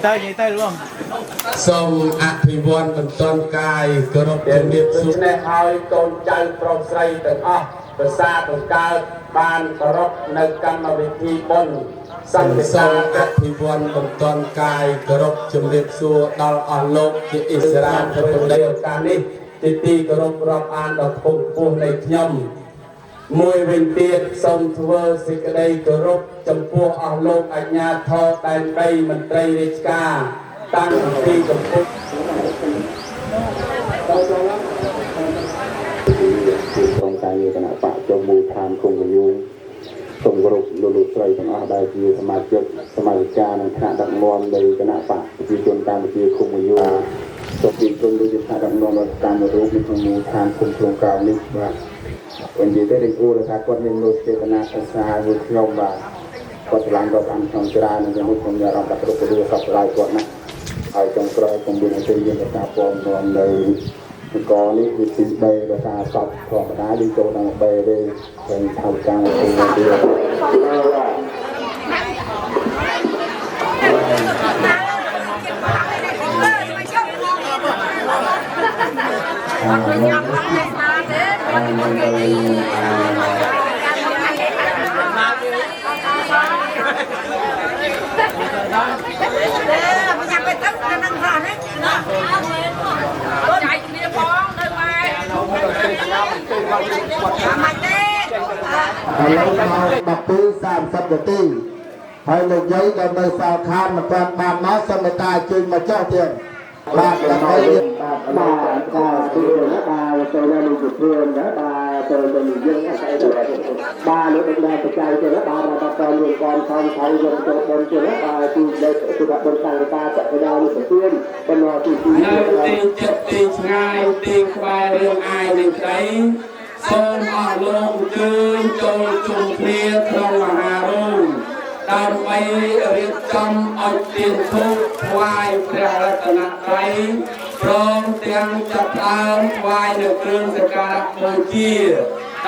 ទៅនិយាយទៅបង សូមអភិវឌ្ឍបន្ទាន់កាយគោរពជំរាបសួរនេះហើយកូនចៅប្រុសស្រីទាំងអស់ប្រសាបង្កើតបានប្រពនៅកម្មវិធីបុណ្យសន្តិសាអភិវឌ្ឍបន្ទាន់កាយគោរពជំរាបសួរដល់អស់លោកជាអិសរាធិបតីឱកាសនេះទីទីគោរពរាប់អានដល់ខ្ពង់ខ្ពស់នៃខ្ញុំ មួយវិញទៀតសូមធ្វើសេចក្តីគោរពចំពោះអស់លោកអាជ្ញាធរដែនដីមន្ត្រីរាជការតាំងពីកំពូល ជាក្រុមការងារគណៈបកចុងមូលដ្ឋានឃុំកយូងសូមគោរពលោកលោកស្រីទាំងអស់ដែលជាសមាជិកសមាជិកានិងថ្នាក់ដឹកនាំនៃគណៈបកប្រជាជនកម្ពុជាឃុំកយូងសូមពីក្រុមដូចជាថ្នាក់ដឹកនាំដល់កម្មរូបនៅក្នុងមូលដ្ឋានឃុំខ្លួនក្រៅនេះបាទនិយាយទៅដូចអួរថាគាត់មានមនោចេតនាប្រសើរមួយខ្ញុំបាទគាត់ឆ្លាញ់ដល់អង្គខ្ញុំច្រើននិងខ្ញុំខ្ញុំមានអារម្មណ៍ថាគ្រប់គ្រងសពស្ដាយគាត់ណាស់ហើយចុងក្រោយខ្ញុំមានអញ្ជើញយើងការពំនាំនៅ កនេះវាទី3ដោយសារសពធម្មតាយើងចូលដល់3ទេហើយថវិកាមកពីទៀត ចែកគ្នាផងនៅម៉ែមិនទេ ឥឡូវម៉ោង12:30នាទីហើយលោកយាយដែលនៅសាលខានមិនទាន់បានមកសូមមេត្តាអញ្ជើញមកចុះទៀតបាទដើម្បី បាទបាទការទីណាបាទទៅដល់លោកពឿនណាបាទទៅដល់យើងអីទៅបាទលោកដឹកនាំបច្ច័យទៅណាបាទបាទតលោកកនខំខំយកទៅបុណ្យទៅណាបាទទីលេខគឺថាបុណ្យសង្ឃតាចក្រដាលោកពឿនបណ្ដោទីទី នៅទីចិត្តទីឆ្ងាយទីក្បែររឿងអាយនឹងក្តីសូមអស់លោកអញ្ជើញចូលជុំគ្នាក្នុងមហារោងដើម្បីរៀបចំឲ្យទានធូបថ្វាយព្រះរតនត្រ័យព្រមទាំងចាប់ផ្ដើមថ្វាយនៅគ្រឿងសក្ការៈបូជា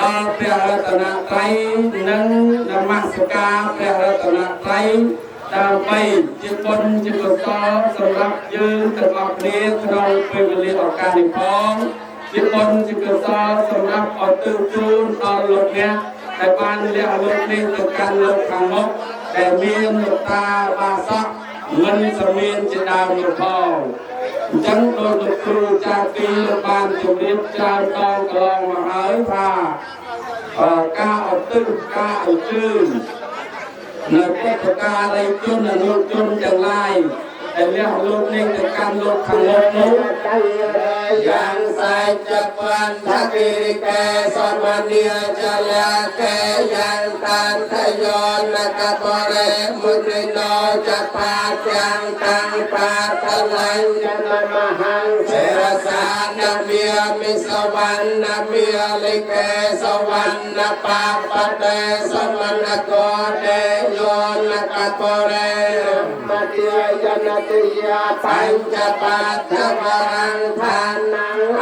ដល់ព្រះរតនត្រ័យនិងនមស្ការព្រះរតនត្រ័យដើម្បីជាបុណ្យជាកុសលសម្រាប់យើងទាំងអស់គ្នាក្នុងពេលវេលាឱកាសនេះផងជាបុណ្យជាកុសលសម្រាប់ឧទ្ទិសជូនដល់លោកអ្នកដែលបានលះលោកនេះទៅកាន់លោកខាងមុខដែលមានលោកតាបាសកមិនសមមានជាដើមនោះផងអញ្ចឹងដោយលោកគ្រូចាស់ពីលោកបានជម្រាបច្រើនដងកន្លងមកហើយថាការឧទ្ទិសការអញ្ជើញ នៅពុទ្ធការីជនអនុជនទាំងឡាយដែលលះលោកនេះទៅកាន់លោកខាងមុខនោះយ៉ាងសែចបន្ថគិរិកេសមនីចលាកេយ៉ាងតានทยនកបរេមុនិណោចបាទាំងតាំងបាតលញ្ញនមហង្សេរសានមាមិសវណ្ណមាលិកេសវណ្ណបាបតេសមនកោតេយោនកបរេមតិយនតិយាបញ្ចបាធវរੰឋានੰ